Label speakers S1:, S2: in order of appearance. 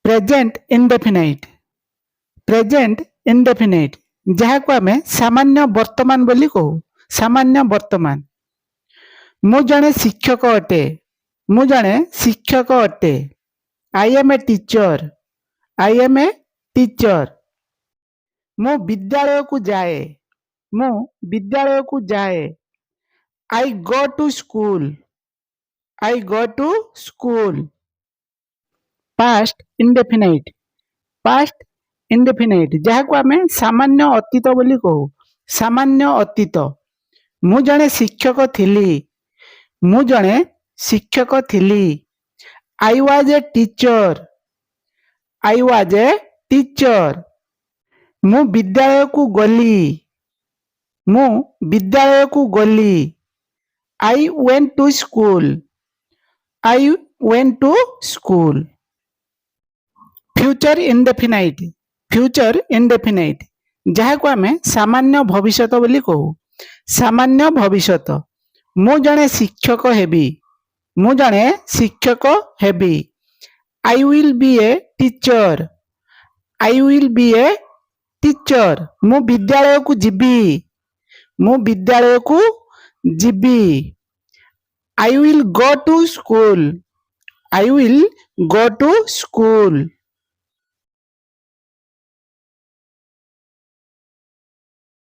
S1: Present indefinite. Present indefinite, ଯାହାକୁ ଆମେ ସାମାନ୍ୟ ବର୍ତ୍ତମାନ ବୋଲି କହୁ। ସାମାନ୍ୟ ବର୍ତ୍ତମାନ। ମୁଁ ଜଣେ ଶିକ୍ଷକ ଅଟେ। ମୁଁ ଜଣେ ଶିକ୍ଷକ ଅଟେ। I am a teacher. I am a teacher. ମୁଁ ବିଦ୍ୟାଳୟକୁ ଯାଏ। ମୁଁ ବିଦ୍ୟାଳୟକୁ ଯାଏ। I go to school. I go to school. Past indefinite. Past indefinite, ଯାହାକୁ ଆମେ ସାମାନ୍ୟ ଅତୀତ ବୋଲି କହୁ। ସାମାନ୍ୟ ଅତୀତ। ମୁଁ ଜଣେ ଶିକ୍ଷକ ଥିଲି। ମୁଁ ଜଣେ ଶିକ୍ଷକ ଥିଲି। I was a teacher. I was a teacher. ମୁଁ ବିଦ୍ୟାଳୟକୁ ଗଲି। ମୁଁ ବିଦ୍ୟାଳୟକୁ ଗଲି। I went to school. I went to school. Future indefinite. Future indefinite, ଯାହାକୁ ଆମେ ସାମାନ୍ୟ ଭବିଷ୍ୟତ ବୋଲି କହୁ। ସାମାନ୍ୟ ଭବିଷ୍ୟତ। ମୁଁ ଜଣେ ଶିକ୍ଷକ ହେବି। ମୁଁ ଜଣେ ଶିକ୍ଷକ ହେବି। I will be a teacher. I will be a teacher. ମୁଁ ବିଦ୍ୟାଳୟକୁ ଯିବି। ମୁଁ ବିଦ୍ୟାଳୟକୁ ଯିବି। I will go to school. I will go to school.